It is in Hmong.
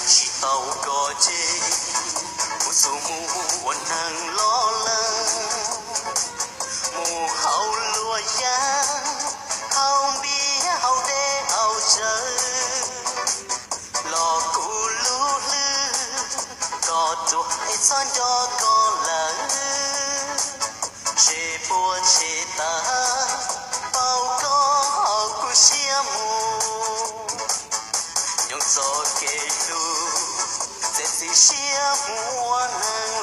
Tsis tau koj ces kuv txhua mus ua neeg loj leeg, mus haus luag yaj, haus npias haus dej haus tsawv, los kuv lub hlwb koj ruam es txhob nco koj lawm. Tsev puas tsev tas, pauv koj kuv siab mus, nyob txoj kev hlub, txiav txim siab mus ua neeg.